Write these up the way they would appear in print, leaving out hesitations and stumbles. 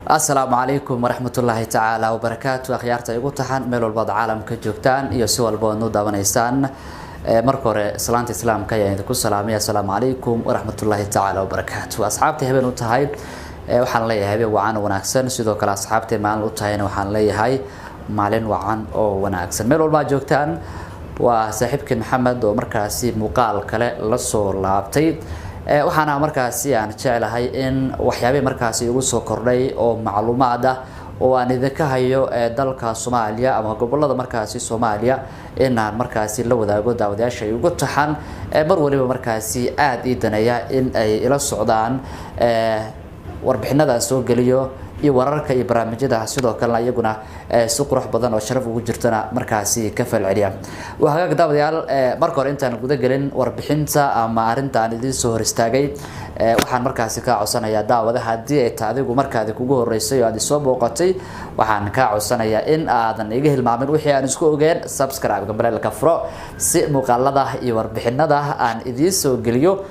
Asalaamu calaykum waraxmatullaahi tacaala wabarakaatu. Akhyaarta igu taxan meel walbaad caalamka joogtaan iyo si walba oad noo daawanaysaan, marka hore salaanta islaamka ayaan idinku salaamay. Assalaamu calaykum waraxmatullaahi tacaala wabarakaatu. Asxaabtay habeen u tahay waxaan leeyahay habeen wacan oo wanaagsan. Sidoo kale asxaabtay maalin u tahayna waxaan leeyahay maalin wacan oo wanaagsan. Meel walba aad joogtaan, waa saaxiibkii Maxamed oo markaasi muuqaal kale lasoo laabtay. Waxaana markaasi aan jeclahay in waxyaabihii markaasi igu soo kordhay oo macluumaad ah oo aan idinka hayo dalka Soomaaliya ama gobolada markaasi Soomaaliya inaan markaasi la wadaago daawadayaasha igu taxan, mar waliba markaasi aada ii daneeya in ay ila socdaan warbixinada aan soo geliyo iyo wararka iyo barnaamijyada. Sidoo kalena iyaguna si qurux badan oo sharaf ugu jirtana markaasi ka falceliya. Waa hagaag daawadayaal, marka hore intaan guda gelin warbixinta ama arrinta aan idiin soo hor istaagay, waxaan markaasi kaa codsanayaa daawada, haddii ay tahay adigu markaadi kugu horeysay oo aad isoo booqatay, waxaan kaa codsanayaa in aadan iga hilmaamin wixii aan isku ogeen: subscribe, gambaleelka furo, si muuqaalada iyo warbixinada aan idiin soo geliyo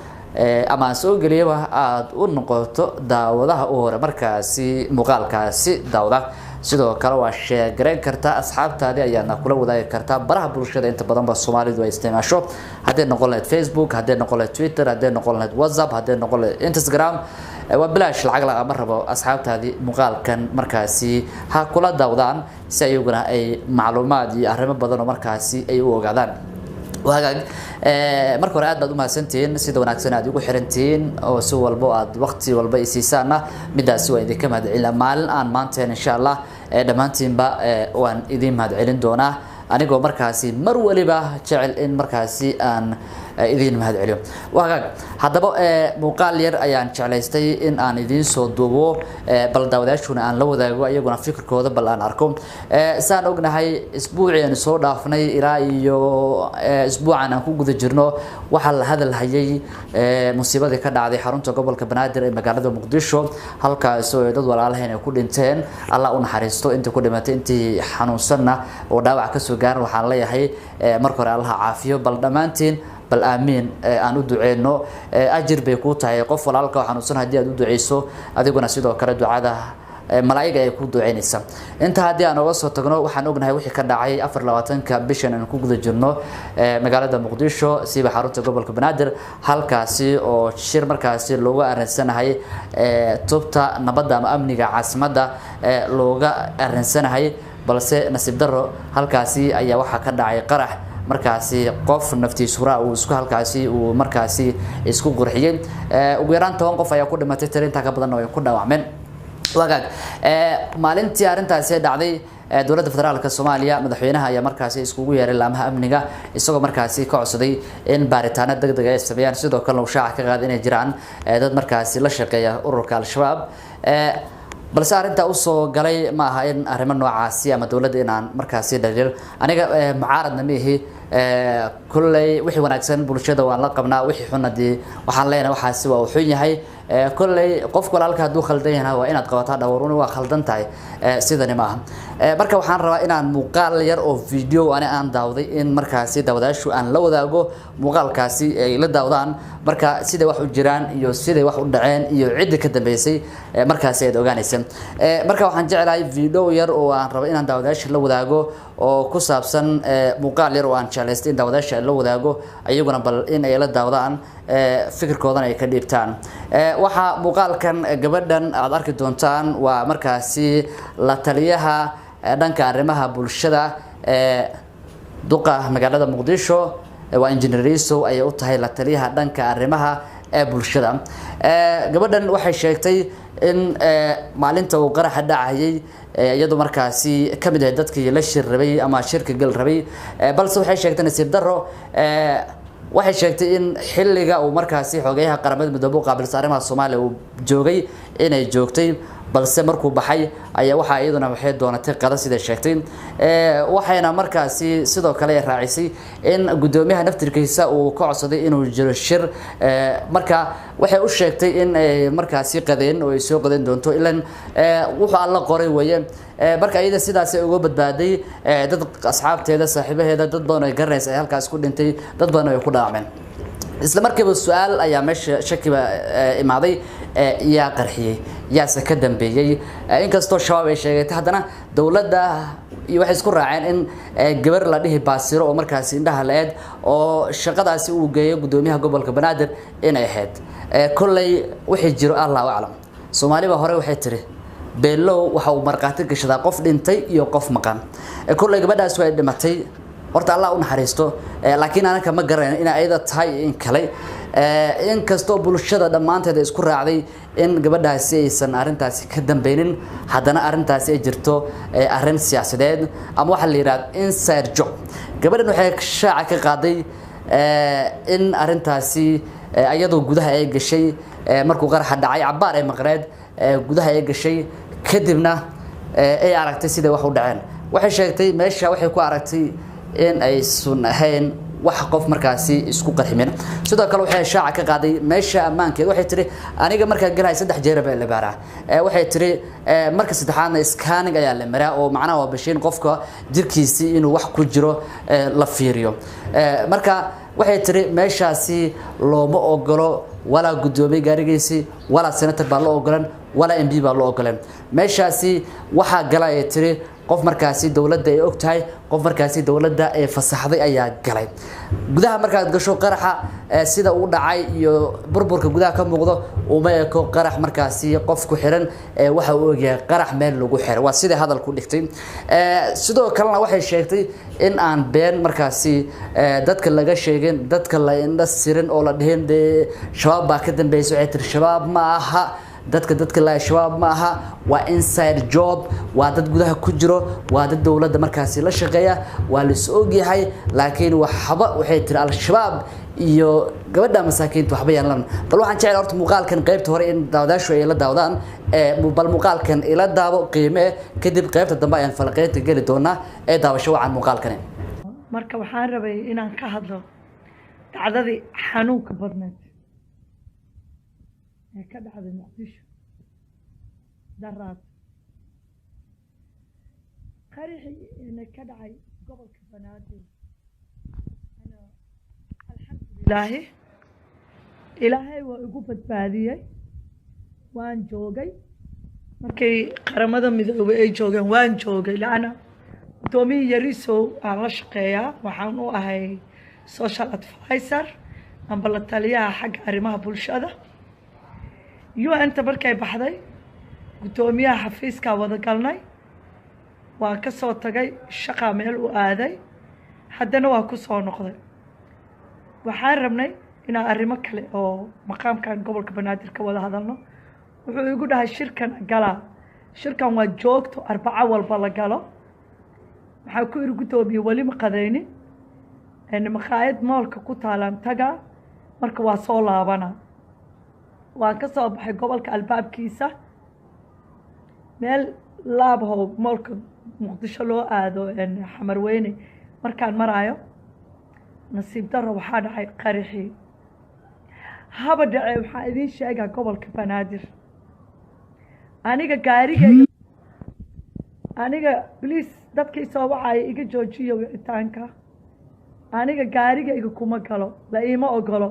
ama aan soo geliyaba aada u noqoto daawadaha u hore markaasi muuqaalkaasi daawada. Sidoo kale waa sheegarayn kartaa, asxaabtaadii ayaadna kula wadaagi kartaa baraha bulshada inta badanba Soomaalidu ay isticmaasho, hadday noqon lahayd Facebook, hadday noqon lahayd Twitter, hadday noqon lahayd WhatsApp, hadday noqon lahayd Instagram. Waa bilaash, lacag lagama rabo. Asxaabtaadii muuqaalkan markaasi ha kula daawadaan si ayaguna ay macluumaad iyo arrimo badan oo markaasi ay u ogaadaan. Hagaag, marka hore aad baad umahadsantihiin sida wanaagsan aad igu xirantihiin oo si walbo aad waqti walba isiisaana, midaasi waa idinka mahadcelina. Maalin aan maanteen insha Allah dhammaantiinba waan idin mahadcelin doonaa, anigoo markaasi mar waliba jecel in markaasi aan idiin mahadceliyo. Hagaag, haddaba muuqaal yar ayaan jeclaystay in aan idiin soo duubo, bal daawadayaashuna aan la wadaago, iyaguna fikirkooda bal aan arko. Saan ognahay, isbuucii aan soo dhaafnay ilaa iyo isbuucan aan ku guda jirno waxaa la hadal hayay musiibadii ka dhacday xarunta gobolka Banaadir ee magaalada Muqdisho, halkaas oo dad walaalaheen ay ku dhinteen. Allah u naxariisto intii ku dhimatay, intii xanuunsanna oo dhaawac kasoo gaaran waxaan leeyahay marka hore Allaha caafiyo. Bal dhammaantiin bal aamiin aan u duceyno, ajir bay kuu tahay qof walaalka oo xanuunsan haddii aad u duceyso, adiguna sidoo kale ducada malaa'iga ay ku duceynaysa. Inta haddii aan oga soo tagno, waxaan ognahay wixii ka dhacay 24-ka bishan aan ku guda jirno magaalada Muqdisho, siiba xarunta gobolka Banaadir, halkaasi oo shir markaasi looga arinsanahay tubta nabadda ama amniga caasimadda looga arinsanahay. Balse nasiib darro halkaasi ayaa waxaa ka dhacay qarax, markaasi qof naftiisuraa uu isku halkaasi uu markaasi isku qurxiyey. Ugu yaraan 10 qof ayaa ku dhimatay, tiro intaa ka badan oo ay ku dhaawacmeen. Wagaag, maalintii arrintaasi dhacday dowladda federaalka Soomaaliya madaxweynaha ayaa markaasi iskugu yeeray laamaha amniga, isagoo markaasi ka codsaday in baaritaano deg deg ay sameeyaan. Sidoo kalena uu shaaca ka qaaday inay jiraan dad markaasi la shaqeeya ururka Al-Shabaab. Balse arrintaa usoo galay ma aha in arrimo noocaasi ama dowladda inaan markaasi dhaliil. Aniga mucaaradna ma ihi. Kolley wixii wanaagsan bulshada waan la qabnaa, wixii xun hadii waxaan leenahay waxaasi waa uu xun yahay. Kolley qofka walaalka hadduu khaldan yahay waa inaad qabataa dhawaruni, waa khaldan tahay, sidani ma aha. Marka waxaan rabaa inaan muuqaal yar oo video ani aan daawday in markaasi daawadayaashu aan la wadaago, muuqaalkaasi ay la daawadaan, marka siday wax u jiraan iyo siday wax u dhaceen iyo cidda ka dambeysay markaasi aad ogaanaysa. Marka waxaan jeclahay video yar oo aan rabo inaan daawadayaasha la wadaago oo ku saabsan muuqaal yar oo aan jeclaystay in daawadayaasha la wadaago, iyaguna bal in ay la daawadaan, fikirkoodana ay ka dhiibtaan. Waxaa muuqaalkan gabadhan aad arki doontaan waa markaasi la taliyaha dhanka arrimaha bulshada ee duqa magaalada Muqdisho, waa Engineer Isow ayay u tahay la taliyaha dhanka arrimaha ee bulshada. Gabadhan waxay sheegtay in maalinta uu qaraxa dhacayay iyadoo markaasi ka mid ahayd dadkii la shir rabay ama shirka gal rabay. Balse waxay sheegtay nasiib darro, waxay sheegtay in xilliga uu markaasi xogeyaha Qaramada Midoobey u qaabilsan arrimaha Soomaaliya uu joogay inay joogtay, balse markuu baxay ayaa waxaa iyaduna waxay doonatay qada, siday sheegtay. Waxayna markaasi sidoo kale raacisay in guddoomiyaha naftirkiisa uu ka codsaday inuu jiro shir. Marka waxay u sheegtay in ay markaasi qadeen oo ay soo qadeen doonto, ilan wuxuu Alla qoray weeye. Marka iyada sidaas ay uga badbaaday, dad asxaabteeda, saaxiibaheeda, dad badan ay garanaysa ay halkaas ku dhintay, dad badan ay ku dhaawacmeen. Isla markiiba su-aal ayaa meesha shakiba imaaday. Yaa qarxiyey, yaase ka dambeeyey? Inkastoo Shabaab ay sheegatay, haddana dowladda iyo waxay isku raaceen in gabar la dhihi Baasiro oo markaasi indhaha la-eed oo shaqadaasi uu geeyo guddoomiyaha gobolka Banaadir inay ahayd. Kolley wixii jiro Allahu aclam. Soomaaliba hore waxay tiri, beelow waxa uu markhaati gashadaa qof dhintay iyo qof maqan. Kolley gabadhaas way dhimatay, horta Allah u naxariisto, laakiin anaka ma garanayno inay ayada tahay in kale. Inkastoo bulshada dhammaanteed ay isku raacday in gabadhaasi aysan arrintaasi ka dambeynin, haddana arrintaasi ay jirto arrin siyaasadeed ama waxaa la yidhahda inside job. Gabadhan waxay shaaca ka qaaday in arrintaasi iyadoo gudaha ay gashay markuu qaraxa dhacay, cabbaar ay maqneed, gudaha ay gashay, kadibna ay aragtay siday wax u dhaceen. Waxay sheegtay meesha waxay ku aragtay in aysun ahayn wax qof markaasi isku qarximin. Sidoo kale waxay shaaca ka qaaday meesha ammaankeed. Waxay tiri, aniga markaa galahay 3 jeer baa la baaraa. Waxay tiri, marka saddexaadna scanning ayaa la maraa, oo macnaha waa bashiin qofka jirkiisii inuu wax ku jiro la fiiriyo. Marka waxay tiri meeshaasi looma ogolo walaa guddoomiye gaarigiisii, walaa senator baa loo ogolan, walaa MP baa loo ogolan. Meeshaasi waxaa gala, ay tiri, qof markaasi dowladda ay og tahay, qof markaasi dowladda ay fasaxday ayaa galay gudaha. Markaad gasho, qaraxa sida uu dhacay iyo burburka gudaha ka muuqdo uma eko qarax markaasi qof ku xiran, waxa uu ogyahay qarax meel lagu xiray, waa sidai hadalku dhigtay. Sidoo kalena waxay sheegtay in aan been markaasi dadka laga sheegin, dadka la indha sirin oo la dhihin dee Shabaab baa ka dambeysay. Waxay tiri, Shabaab ma aha dadka la Shabaab ma aha, waa inside job, waa dad gudaha ku jiro, waa dad dowladda markaasi la shaqeeya, waa la is ogyahay. Laakiin waxba, waxay tiri, Al-Shabaab iyo gabadha masaakiinta waxba yeelan. Bal waxaan jeclahay horta muuqaalkan qaybta hore in daawadaashu ay la daawadaan. Bal muuqaalkan ila daawo, qiime, kadib qaybta dambe ayaan falaqeynta geli doonaa. Ee daawasho wacan muuqaalkani. Marka waxaan rabay inaan ka hadlo dhacdadii xanuunka badneed ee ka dhacday Muqdisho daraad, qarixii ka dhacay gobolka Banaadir. Alxamdulilaahi, Ilaahay waa igu badbaadiyey. Waan joogay markay Qaramada Midoobay ay joogeen, waan joogay, laana guddoomiyihii Yarisow aan la shaqeeyaa, waxaan u ahay social advisor amba la taliyaha xagga arrimaha bulshada. UN-ta markay baxday, guddoomiyaha xafiiskaa wada galnay, waan ka soo tagay, shaqaa meel u aaday, haddana waa ku soo noqday. Waxaan rabnay inaan arrimo kale oo maqaamkan gobolka Banaadir ka wada hadalno. Wuxuu igu dhahay, shirkan galaa, shirkan waa joogto, Arbaco walba la galo. Waxaa ku iri, guddoomiye, weli ma qadaynin, maqaayad mall-ka ku taalaan tagaa, marka waa soo laabana. Waan ka soo baxay gobolka albaabkiisa, meel laabhow mall-ka Muqdisho loo aado Xamarweyne markaan maraayo, nasiib daro waxaa dhacay qarixii. Haba dhacee, waxaa idiin sheegaa, gobolka Banaadir aniga gaarigayga, aniga please dadkii soo wacaya iga joojiyo wicitaanka, aniga gaarigayga kuma galo, la iima ogolo.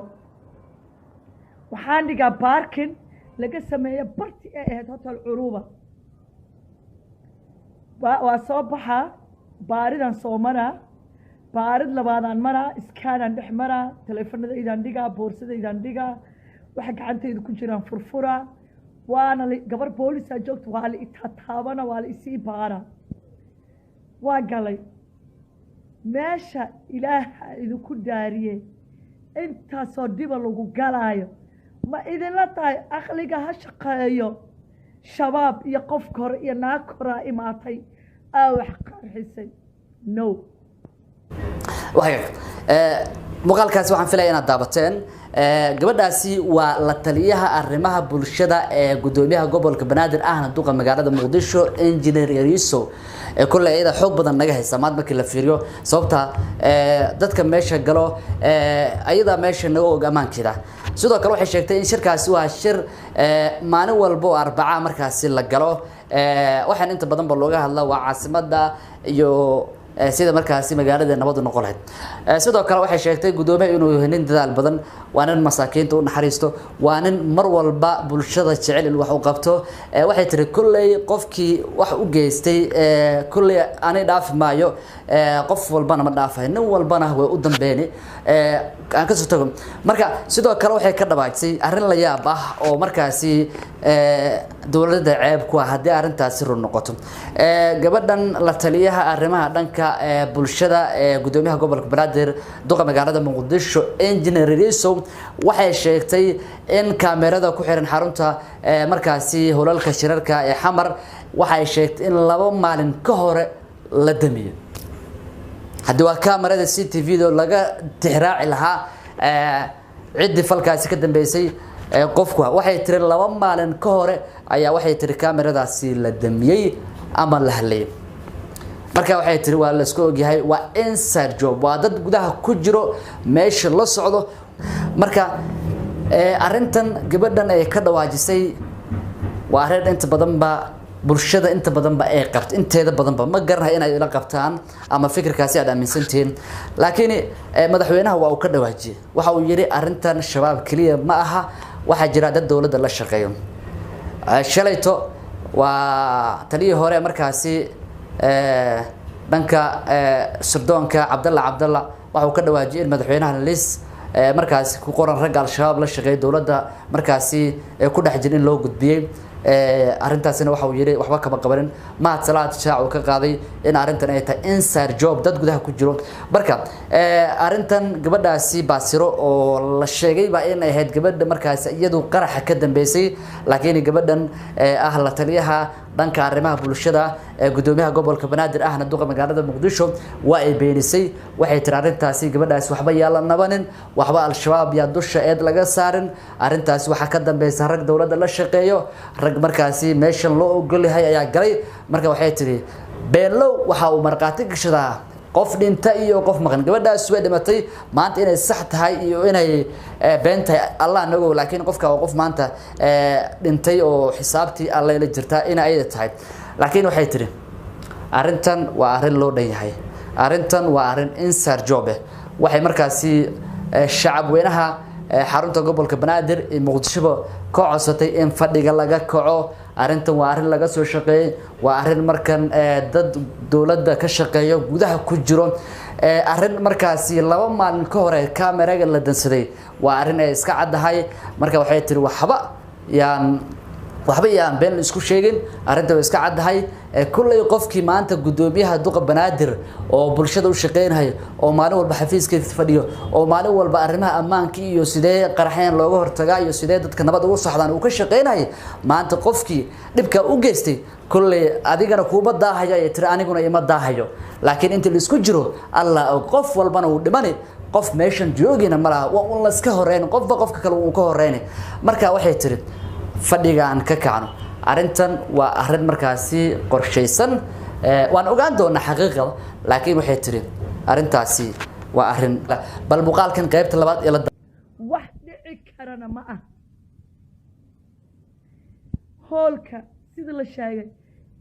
Waxaan dhigaa parking laga sameeyo barti ay ahayd Hotel Curuba. Waa soo baxaa, baaridan soo maraa, baarid labaadaan maraa, scan-aan dhex maraa, taleefanadaydaan dhigaa, boorsadaydaan dhigaa, waxa gacantayda ku jiraan furfuraa, waana gabar boolisaa joogta, waa la itaataabana, waa la isii baara. Waa galay meesha. Ilaaha idinku dhaariye, intaasoo dhiba lagu galaayo, ma idinla tahay? Aqliga ha shaqeeyo. Shabaab iyo qof kore iyo naag koraa imaatay aa wax qarxisay? No. Wahagaag, muuqaalkaasi waxaan filaya inaad daabateen. Gabadhaasi waa la taliyaha arrimaha bulshada ee guddoomiyaha gobolka Banaadir ahna duqa magaalada Muqdisho, Engineer Yariso. Kolley iyada xoog badan naga haysa maad markii la fiiriyo, sababta dadka meesha galo ayadaa meesha naga og ammaankeeda. Sidoo kale waxay sheegtay in shirkaasi waa shir maalin walba oo Arbaca markaasi la galo, waxaan inta badanba looga hadla waa caasimada iyo Sida markaasi magaalada nabadu noqon lahayd. Sidoo kale waxay sheegtay guddoomiyaha inuu yahay nin dadaal badan, waa nin masaakiinta u naxariisto, waa nin mar walba bulshada jecel in wax u qabto. Waxay tiri kulley qofkii wax u geystay kulley ani dhaafi maayo, qof walbana ma dhaafayo, nin walbana way u dambeeni. Aan kasoo tago. Marka sidoo kale waxay ka dhawaajisay arrin la yaab ah oo markaasi dowladda ceeb ku ah haddii arrintaasi run noqoto. Gabadhan la taliyaha arrimaha dhanka bulshada ee guddoomiyaha gobolka Banaadir, duqa magaalada Muqdisho, Engineer Riso, waxay sheegtay in kaamerada ku xiran xarunta markaasi holalka shirarka ee Xamar, waxay sheegtay in 2 maalin ka hore la damiyo. Haddii waa kaamarada CCTV da laga tixraaci lahaa ciddii falkaasi ka dambeysay qofku, waxay tiri 2 maalin ka hore ayaa, waxay tiri, kaameradaasi la damiyey ama la hadlayay. Marka waxay tiri waa la isku ogyahay, waa inside job, waa dad gudaha ku jiro meesha la socdo. Marka arrintan gabadhan ay ka dhawaajisay waa arrin inta badanba bulshada inta badanba ay qabto, inteeda badanba ma garanayo inay ila qabtaan ama fikirkaasi aad aaminsantihiin, laakiin madaxweynaha waa uu ka dhawaajiyey. Waxa uu yidhi arrintan Shabaab keliya ma aha, waxaa jira dad dowladda la shaqeeyo. Shalayto waa taliyihii hore markaasi dhanka sirdoonka Cabdalla Cabdalla waxa uu ka dhawaajiyey in madaxweynaha lis markaasi ku qoran ragga Al-Shabaab la shaqeeya dowladda markaasi ku dhex jira in loo gudbiyey. Arrintaasina waxa uu yidhi waxba kama qabanin. Mahad Salaad shaac uu ka qaaday in arrintan ay tahay inside job, dad gudaha ku jiro. Marka arrintan gabadhaasi Baasiro oo la sheegay ba in ay ahayd gabadha markaasi iyadu qaraxa ka dambeysay, laakiin gabadhan ah la taliyaha dhanka arrimaha bulshada ee guddoomiyaha gobolka Banaadir ahna duqa magaalada Muqdisho waa ay beenisay. Waxay tiri arrintaasi gabadhaasi waxba yaa la nabanin, waxba Al-Shabaab yaa dusha eed laga saarin, arrintaasi waxaa ka dambeysa rag dowladda la shaqeeyo, rag markaasi meeshan loo ogol yahay ayaa galay. Marka waxay tiri beenlow waxa uu markhaati gashadaa qof dhinta iyo qof maqan. Gabadhaas way dhimatay, maanta inay sax tahay iyo inay been tahay Allah nagow, laakiin qofka waa qof maanta dhintay oo xisaabtii Alle la jirtaa in ay tahay. Laakiin waxay tiri arrintan waa arrin loo dhan yahay, arrintan waa arrin inside job eh. Waxay markaasi shacab weynaha xarunta gobolka Banaadir ee Muqdishoba ka codsatay in fadhiga laga kaco. Arrintan waa arrin laga soo shaqeeyey, waa arrin markan dad dowladda ka shaqeeyo gudaha ku jiro, arrin markaasi 2 maalin ka hore kaameraga la dansaday, waa arrin ay iska caddahay. Marka waxay tiri waxba yaan been la isku sheegin, arrinta way iska caddahay. Kulley qofkii maanta guddoomiyaha duqa Banaadir oo bulshada u shaqeynayo oo maalin walba xafiiskiisa fadhiyo oo maalin walba arrimaha ammaanka iyo sidee qaraxeen looga hortagaa iyo sidee dadka nabad ugu saxdaan uu ka shaqeynayo, maanta qofkii dhibka u geystay kulley adigana kuuma daahayo ayay tiri, aniguna ima daahayo, laakiin inta la isku jiro Allah oo qof walbana uu dhimani, qof meeshan joogina ma laha, waa un laska horeyn, qofba qofka kale uu ka horeyni. Marka waxay tiri fadhiga aan ka kacno, arrintan waa arrin markaasi qorshaysan. Waan ogaan doonaa xaqiiqada, laakiin waxay tiri arrintaasi waa arrin. Bal muuqaalkan qaybta labaad ee la Wax dhici karana ma ah. Hoolka sida la sheegay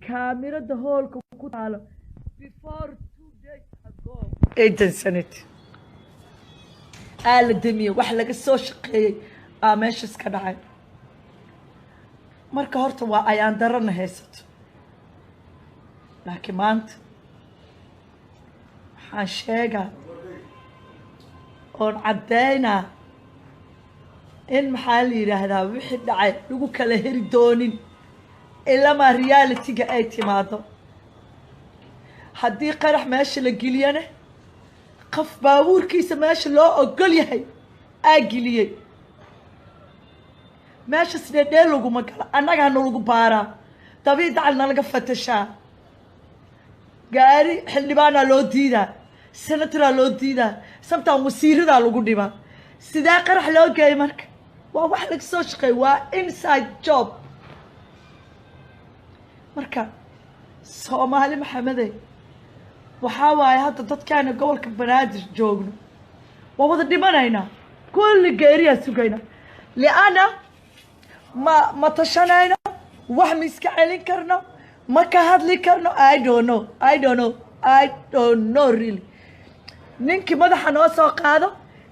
kaamirada hoolka ku taalo before 2 days ago ay dansanid aa la damiyey, wax laga soo shaqeeyey aa meeshas ka dhacay. Marka horta waa ayaan darana haysato, laakiin maanta waxaan sheegaa oon caddaynaa in maxaa la yidhaahdaa wixii dhacay lagu kala heri doonin ilamaa reality-ga ay timaado. Haddii qarax meesha la geliyana qof baabuurkiisa meesha loo ogol yahay aa geliyey, meesha sidee laguma gala, annagaa nalagu baaraa, dabii dacal nalaga fatashaa, gaari xildhibaanaa loo diidaa, senatoraa loo diidaa, samtaan wasiiradaa lagu dhibaa. Sidee qarax loo geeyay? Marka waa wax laga soo shaqeey, waa inside job. Marka Soomaali Maxamede, waxaa waaye hadda dadkaana gobolka Banaadir joogno waa wada dhimanaynaa, kulli geeriyaa sugaynaa, lianna ma tashanayno, wax ma iska celin karno, ma ka hadli karno. I don't know, I don't know. I don't know really. Ninkii madaxa noo soo qaado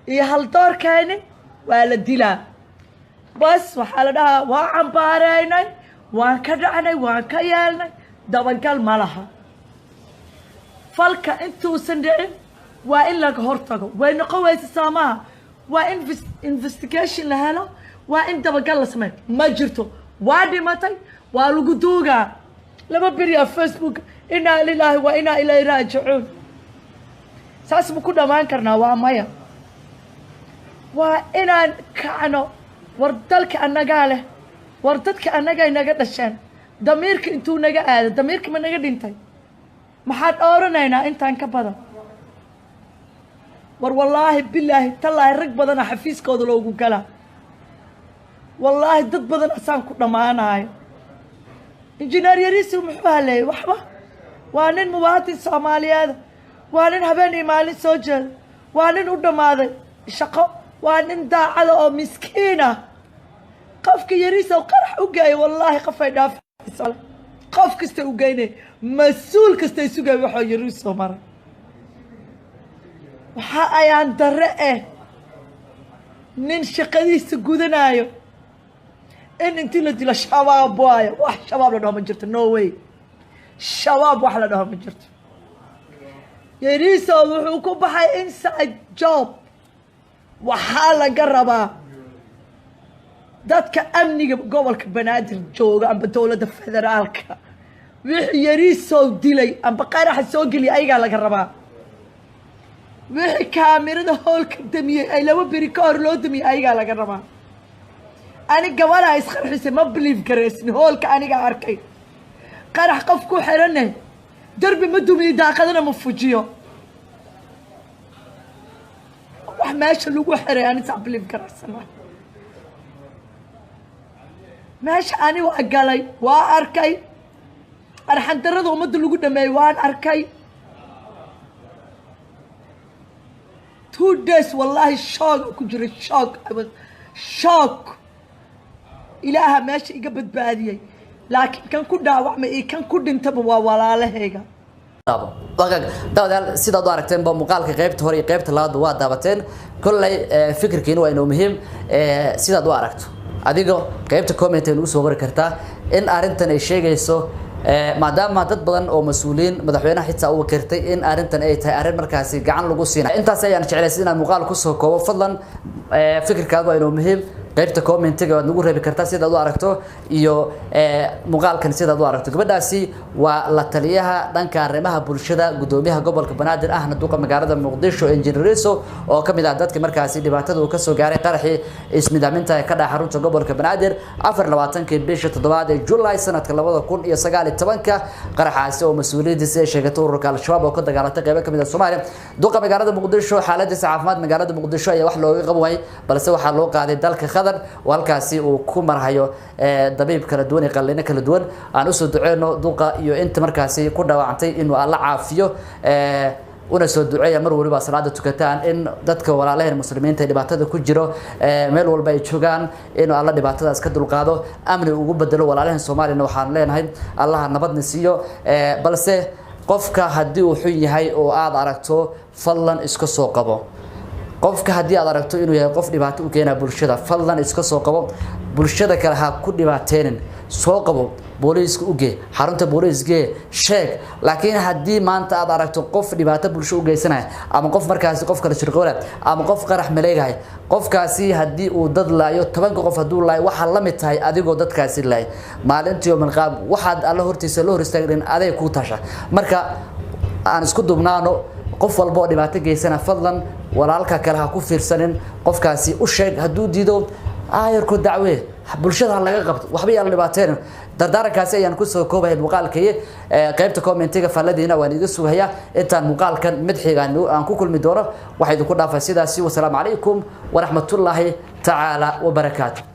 iyo haldoorkeeni waa la dilaa. Bas waxaa la dhahaa waa cambaareynay, waan ka dhacnay, waan ka yeelnay, dabagal ma laha. Falka intuusan dhicin waa in laga hortago. Way noqon weysa saamaha, waa in investigation la helo, waa in dabagal la sameeyo. Ma jirto, waa dhimatay, waa lagu duugaa 2 beriyaa Facebook. Inaa lilaahi wa inaa ilayhi raajicuun. Saas ma ku dhammaan karnaa? Waa maya. Waa inaan kacno. War dalka annagaa leh, war dadka annagay naga dhasheen. Damiirka intuu naga aado, damiirka ma naga dhintay? Maxaan ooranaynaa intaan ka badan? War wallaahi bilaahi tallaahi rag badana xafiiskooda loogu galaa. Wallaahi dad badan asaan ku dhammaanayo. Injineer Yariisi muxuu haleeyey? Waxba. Waa nin muwaadin Soomaaliyeed, waa nin habeen iyo maalin soo jeeda, waa nin u dhammaaday shaqo, waa nin daacada oo miskiin ah. Qofka Yariisa qarax u geeya, wallaahi qofay dhaafayso, qof kasta u geynay, mas-uul kasta isugay waxoo Yariisoo maray. Waxa ayaan darre eh nin shaqadiisa gudanaayo in intii la dilo shabaab waayo. Wax shabaab la dhaho ma jirto, no way. Shabaab wax la dhaho ma jirto. Yariiso wuxuu ku baxay inside job. Waxaa laga rabaa dadka amniga gobolka Banaadir jooga amba dowladda federaalka, wixii Yariisow dilay amba qaraxa soo geliyay ayagaa laga rabaa. Wixii kaamirada hoolka damiyey ay 2 beri ka hor loo damiyey ayagaa laga rabaa. Ani gabadhaa isqarxisay ma believe garaysni. Hoolka aniga arkay qarax qof ku xirane, derbi ma dumiyo, daaqadana ma fujiyo. Wax meesha lagu xiray ani saa believe garaysana. Meesha ani waa galay, waa arkay arxandarada ummadda lagu dhameeyey, waan arkay. 2 days wallaahi shoog ku jiray, shoog, I was shock. Ilaaha meesha iga badbaadiyey, laakiin kan ku dhaawacmay iyo kan ku dhintaba waa walaalahayga. Daawadayaal, sidaad u aragteenba muuqaalka qaybta hore iyo qaybta labaadba waa daawateen. Kolley fikirkiina waa inoo muhiim. Sidaad u aragto adigo qaybta comment ay nagu soo qori kartaa in arrintan ay sheegayso, maadaama dad badan oo mas-uuliyiin madaxweynaha xitaa uu qirtay in arrintan ay tahay arrin markaasi gacan lagu siinayo. Intaas ayaan jeclaysa inaan muuqaal kusoo koobo. Fadlan fikirkaadu waa inoo muhiim. Qaybta commentiga waad nagu reebi kartaa sidaad u aragto iyo muuqaalkan sidaad u aragto. Gabadhaasi waa la taliyaha dhanka arrimaha bulshada gudoomiyaha gobolka Banaadir ahna duqa magaalada Muqdisho, Engineer Yariiso, oo ka mid ah dadka markaasi dhibaatada uu ka soo gaaray qaraxii ismidaaminta ee ka dhacay xarunta gobolka Banaadir 24-kii bisha 7aad ee July sanadka 2019. Qaraxaasi oo mas-uuliyadiisa ay sheegatay ururka Al-Shabaab oo ka dagaalatay qaybo ka mid ah Soomaaliya. Duqa magaalada Muqdisho xaaladiisa caafimaad magaalada Muqdisho ayaa wax looga qaban waayay, balse waxaa loo qaaday dalka Qatar oo halkaasi uu ku marhayo dabiib kala duwan iyo qalliino kala duwan. Aan usoo duceyno duqa iyo inta markaasi ku dhaawacantay inuu Alla caafiyo, una soo duceeya mar waliba salaada tukataan in dadka walaalaheen muslimiinta ee dhibaatada ku jiro meel walba ay joogaan inuu Alla dhibaatadaas ka dulqaado, amni ugu bedelo. Walaalaheen Soomaaliyana waxaan leenahay Allaha nabadna siiyo. Balse qofka haddii uu xun yahay oo aad aragto, fadlan iska soo qabo. Qofka haddii aad aragto inuu yahay qof dhibaato u keenaya bulshada, fadlan iska soo qabo. Bulshada kale ha ku dhibaateynin, soo qabo, booliiska u gee, xarunta booliis gee, sheeg. Laakiin haddii maanta aad aragto qof dhibaato bulsho u geysanaya ama qof markaasi qof kale shirqoolaya ama qof qarax maleegaya, qofkaasi haddii uu dad laayo, 10 qof hadduu laayo, waxaa la mid tahay adigoo dadkaasi laayay. Maalintii yoomal qiyaam waxaad Alla hortiisa la hor istaagin aday kuu tasha. Marka aan isku dubnaano, qof walba oo dhibaato geysana fadlan walaalka kale ha ku fiirsanin, qofkaasi u sheeg. Hadduu diido aayarku dacwee, bulshada ha laga qabto, waxba yaan la dhibaateyn. Dardaarankaasi ayaan kusoo koobaya muuqaalkii. Qaybta commentiga falladiina waan idin sugayaa. Intaan muuqaalkan midxiga aan ku kulmi doono, waxaa idinku dhaafay sidaasi. Wasalaamu calaykum waraxmatullaahi tacaala wabarakaatu.